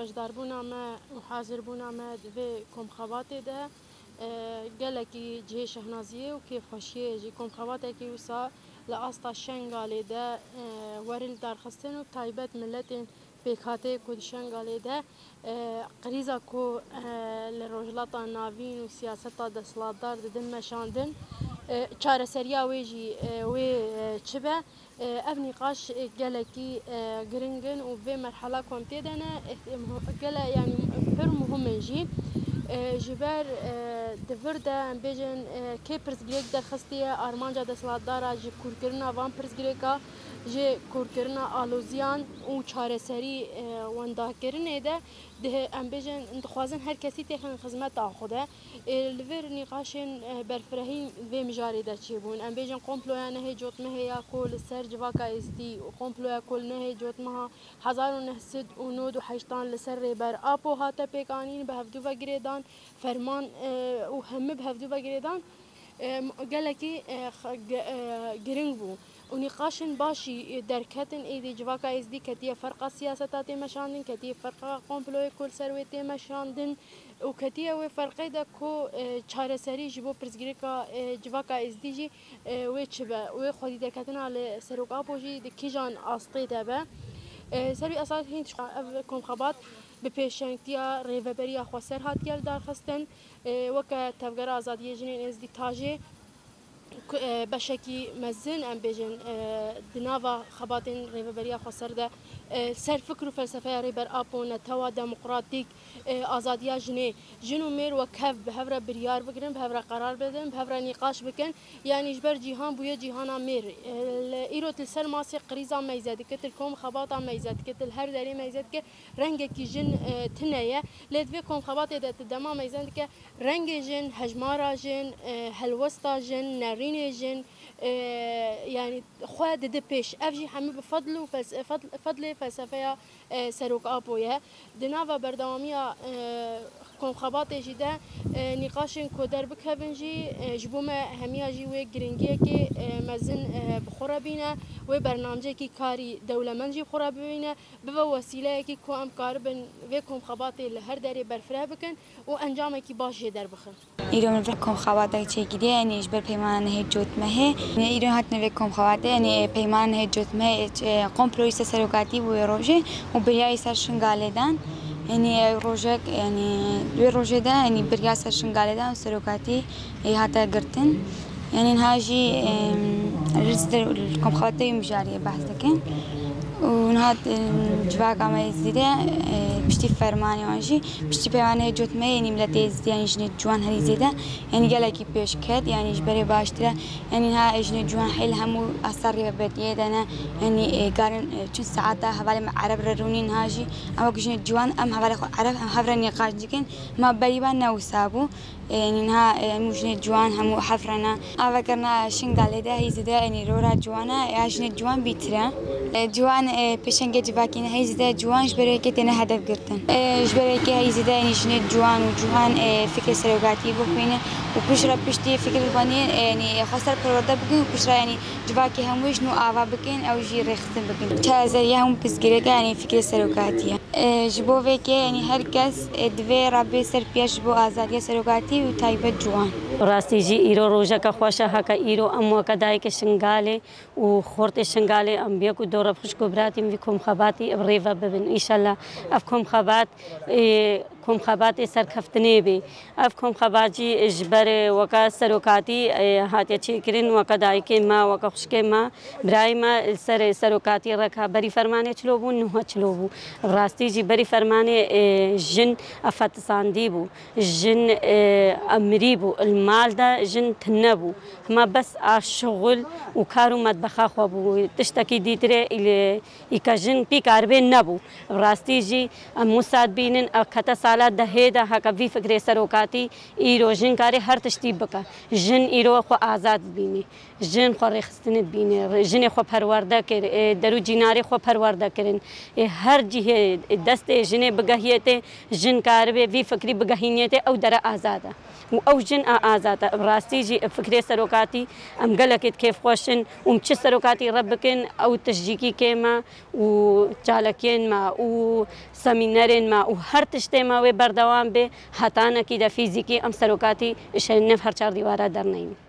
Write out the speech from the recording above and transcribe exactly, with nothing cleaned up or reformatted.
Beşdarbûna me û hazirbûna me di vê komxebatê de, e, gelekî cihê şehnaziyê û kêfxweşiyê ye jî. Komxebatekî wisa li asta Şengalê de, e, werin darxistin û taybet miletên pêkhateyê ku di Şengalê de, e, krîza ku, e, li Rojhilata Navîn û siyaseta desthilatdar didin meşandin, e, çareseriya wê jî, e, wê, e, çi be. E, ev nîqaş, e, gelekî, e, giring in û vê merhela ku em tê de ne, e, muh-, gele, yanî pir muhim in jî. E, ji ber, e, di vir de em bêjin, e, kê pirsgirêk derxistiye, armanca desthilatdara ji kûrkirina van pirsgirêka, ji kûrkirina aloziyan û çareserî, e, wendakirinê de, di, em bêjin, dixwazin her kesî têxin xizmeta xwe de. Ê, li vir nîqaşên, e, berfirehî vê mijarê de çêbûn. Em bêjin komploya nehê Cotmehê ya ku li ser civaka Êzidî û komploya ku li nehê Cotmeha hezar û neh sed û nod û heşt an li ser Rêber Apo hate pêkanîn, bi hevdû ve girêdan, ferman, e, û hemî bi hevdû ve girêdan, e, gelekî, e, xe-, ge-, e, giring bû. Û nîqaşên baş jî, e, derketin, êdî civaka Êzidî ketiye ferqa siyaseta tê meşandin, ketiye ferqa komployê ku li ser wê tê meşandin. Û ketiye wê ferqê de ku, e, çareserî ji bo pirsgirêka, e, civaka Êzidî jî, e, wê çi be, wê xwedî derketina li Serok Apo jî di kîjan astê de be. E, ser wî esas hîn ev komxebat bi pêşengtiya Rêveberiya Xweser hatiye lidarxistin. E, weke Tevgera Azadiyê Jinên Êzidî, TAJê, ku, e, beşekî mezin, em bêjin, e, di nava xebatên Rêveberiya Xweser de, e, ser fikr û felsefeya Rêber Apo, netewa demokratîk, e, azadiya jinê, jin û mêr wek hev bi hev re biryar bigirin, bi hev re qerar bidin, bi hev re nîqaş bikin. Yanî ji ber cîhan bûye cîhana mêr. E, li, îro tu li ser masê krîza meyze dike, tu li kom xebata meyze dike, tu li her derê meyze dike, rengekî jin, e, tune ye. Lê di vê komxebatê de tu dema meyze dike, rengê jin, hejmara jin, e, helwesta jin, nerînê jin, e, yanî xwe dide pêş. Ev jî hemî bi fedl û fels-, fedl-, fedlê felsefeya, e, Serok Apo ye. Di nava berdewamiya, e, komxebatê jî de, e, nîqaşên ku derbikevin jî, e, ji bo me hemiya jî wê giringiyekê, e, mezin, e, bi xwe re bîne, wê bernamceyekî karî dewlemend jî bi xwe re bibîne. Bibe wesîleyekî ku em karibin vê komxebatê li her derê berfireh bikin û encamekî baş jê derbixin. Îro min vê komxebatek çêkiriye, yanî ji ber peymana nehê Cotmehê. Yanî îro hatine vê komxebatê, yanî peymana nehê Cotmehê, e, komployî ser serokatî bû wê rojê û biryarî ser Şingalê dan. Yanî ew rojek, yanî wê rojê de, yanî biryar ser Şingalê dan û serokatî ê hate girtin. Yanî niha jî, em, li ser komxebata wî mijariyê behs dikin. Û niha, em, civaka me yê zêde, e, piştî fermanê wan jî, piştî peymanê Cotmehê, yanî miletê Êzidî, yanî jinê ciwan herî zêde, yanî gelekî pêş ket, yanî ji berê baştir e. Yanî niha jinê ciwan hêl hemû asta rêveberdiyê de ne. Yanî, e, karin, e, çend saeta hevalê me ereb re rûnî niha jî. Em wek jinê ciwan, em hevalê xwe ereb, em hev re nîqaş dikin. Ma berî van ne wisa bû. Ê, niha, ê, hemû jinê ciwan, hemû hev re ne. Avakirina Şingalê de heyî zêde, ê, rora ciwan e, ya jinê ciwan bîtir e. Ê, ciwan, ê, pêşengê civakî ne, heyî zêde ciwan ji ber wê yekê têne hedef girtin. Ê, ji ber wê yekê heyî zêde, ê, jinê ciwan û ciwan, ê, fikrê serokatiyê bixwînin û piştre piştî fikir bibînin, ê, yanî, ê, xwe ser perwerde bikin û piştre, yanî, civakê hemû jin û ava bikin, ew jî rêxistin bikin. Çareseriya hemû pirsgirêka, yanî, fikrê serokatî ye. E, ji bo vê yekê, yanî her kes, e, divê rabê ser piya ji bo azadiya serokatî û taybet ciwan. Rastî jî îro rojeke xweş e, heke îro em weke dayikê Şingalê û xortê Şingalê em bi yek û dor re bi xwişk û biratî em vî komxebatî bi rê ve bibin. Înşallah ev komxebat, e, komxebatê serkeftinê bê. Ev komxebat jî ji ber weke serokatî, e, hatiye çêkirin, weke dayikê me, weke xwişkê me, birayê me li ser serokatî reka berî fermanê çilo bû, niha çilo bû. Rastî jî berî fermanê, e, jin efetisandî bû, jin, e, emirî bû, li mal de jin tune bû. Hema bes a şixul û kar û metbexa xwe bû. Tiştekî dîtirê îlê îka jin pî karibê nebû. Rastî jî em wisa dibînin, ev kete Mala dehê de heke vî fikrê serokatî îro jin karê her tiştî bike. Jin îro xwe azad dibînî. Jin xwe rêxistinê dibînî. Jinê xwe perwerde kir. Ê, der û cînarê xwe perwerde kirin. Ê, her cihê destê jinê bigehiyê tê, jin karibê vî fikrî bigehîniyê tê, ew dere azad e. Û ew jin a azad e. Bi rastî jî fikrê serokatî em gelekê kêfxweş in û em çi serokatî re bikin, ew tiştcîkî kêm e û çalakiyên me û semînerên me û her tiştê me wê berdewam bê, hetanekî de fîzîkî em serokatî ji nav her çar dîwara derneynin.